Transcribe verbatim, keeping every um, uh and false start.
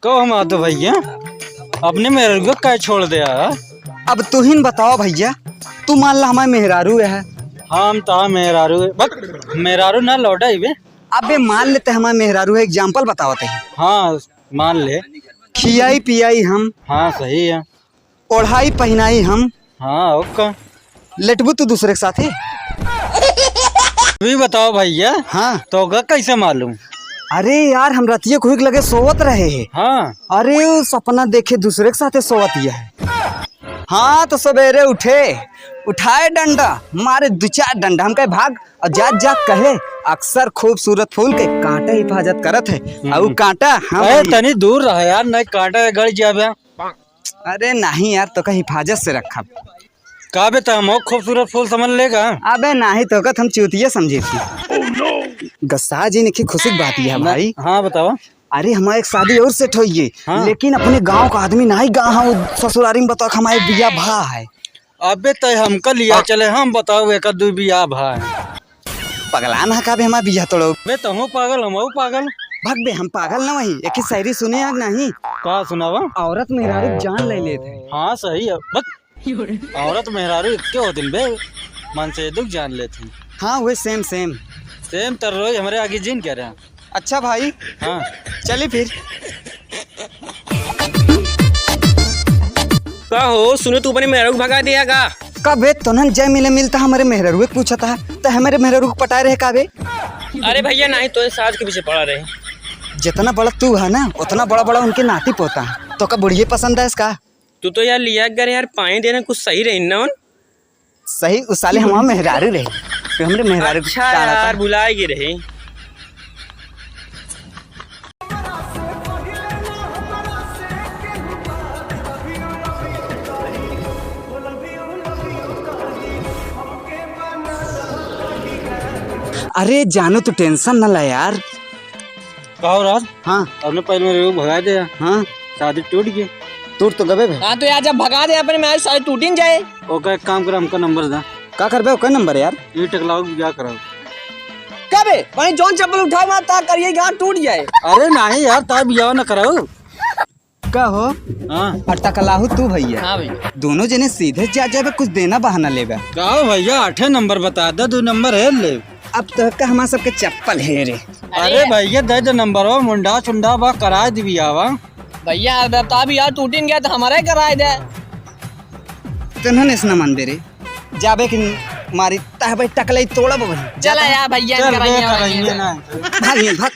कहो माधो भइया, अपने मेहरारू का काहे छोड़ दिया है? अब तू ही न बताओ भइया, तू मान ला हमारे मेहरारू है। हम तो मेहरारू है, बस मेहरारू ना लौटा ही बे। अबे मान लेते हमारे मेहरारू है, example बतावत है। हाँ, मान ले। खियाई पियाई हम। हाँ, सही है। ओढ़ाई पहिनाई हम। हाँ, और का? लेटबू तू दूसरे के साथे? भी बताओ भइया। हाँ। तोका कैसे मालूम? अरे यार, हम रतिये खुद लगे सोवत रहे हैं। हाँ। अरे, वो सपना देखे दूसरे के साथे सोवत ही है। हाँ, तो सवेरे उठे, उठाए डंडा, मारे दो चार डंडा, हम कहे, "भाग।" और जात जात कहे, "अक्सर खूबसूरत फूल के कांटे हिफाजत करत है।" हम्म। और कांटा हम अरे, ही तनी दूर रह यार, नहीं कांटा गड़ जाबे। अरे नहीं यार, तोका हिफाजत से रखब। का बे, त हम खूबसूरत फूल समझ लेगा? अबे नाही, तोका त हम चूतिया समझे थी। गस्सा जी ने की खुशी की बात यह ना, भाई। हाँ, बतावा। अरे, हमारे एक शादी और सेट होइए, हाँ। लेकिन अपने गाँव का आदमी नाही गा, हाँ, वो ससुरारी में बताओ कि हमारे बिया भा है। अबे, तय हमका लिया आ- चले, हम बताओ एक दो बिया भा है। पगला ना का बे, हमार बिया तोड़ो। बे, तहूँ पागल, हमहू पागल। भग बे, हम पागल ना वही। एक ही शायरी सुने आग नहीं। का सुनावा? औरत मेहरारू जान ले लेत है। हाँ, सही है। बस, औरत मेहरारू इक्के होतिन बे, मन से दुख जान लेत हैं। हाँ, वही same, same। Same तर रोज हमरे आगे जिन कह रहे हैं। अच्छा भाई। हाँ। चली फिर। का हो, सुनो तू अपने मेहरारू के भगा दिया का? का बे, तोनन जय मिले मिलता हमरे मेहरारू के पूछता है, त हमरे मेहरारू के पटाए रहे का बे? अरे भइया, नाही तो सास के पीछे पड़ा रहे। जितना बड़ा तू है ना, उतना बड़ा बड़ा उनके नाती पोता है। तोका बुढ़िये पसंद है इसका? तू तो यार लिया कर यार, पाई देना कुछ सही रही ना उन। सही, उ साले हमार मेहरारू रहे, तो हमरे मेहरारू अच्छा काला यार, था। भुलाए के रहे। अरे जानू, तू tension न ला यार। कहो राज। हाँ। अपने पहले मेरे को भगा दे यार। हाँ। शादी टूट गई। टूट तो गबे भाई। हाँ, तो यार जब भगा दे अपने में, शादी टूट ही न जाए। ओका एक काम कर, हमका नंबर दा। का करबे ओका नंबर यार? ये टकलाऊ की क्या कराओ? कबे? भाई जौन चप्पल उठाओ ना, ता करिए कि हाँ टूट जाए। अरे नहीं यार, ता बियाह ना कराओ। का हो? हाँ। और टकलाहू तू भइया? हाँ भइया। दोनों जने सीधे जा जाबे, कुछ देना बहाना लेबे। का हो भइया, आठे नंबर बता दे, दो नंबर है ले। अब तो का हमार सबके चप्पल है रे। अरे अरे भइया, दे दे नंबर हो, मुंडा चुंडा बा, कराए दिबी आवा। भइया, अब तो अभी यार टूटिन गया तो हमारा ही कराए दे। तन्हन इस न मन दे रे, जाबे कि मारी तह भाई टकलाई तोड़ा बबन। चला यार भइया, चल बे, कराइए, कराइए कराइए। ना। भाग, भाग।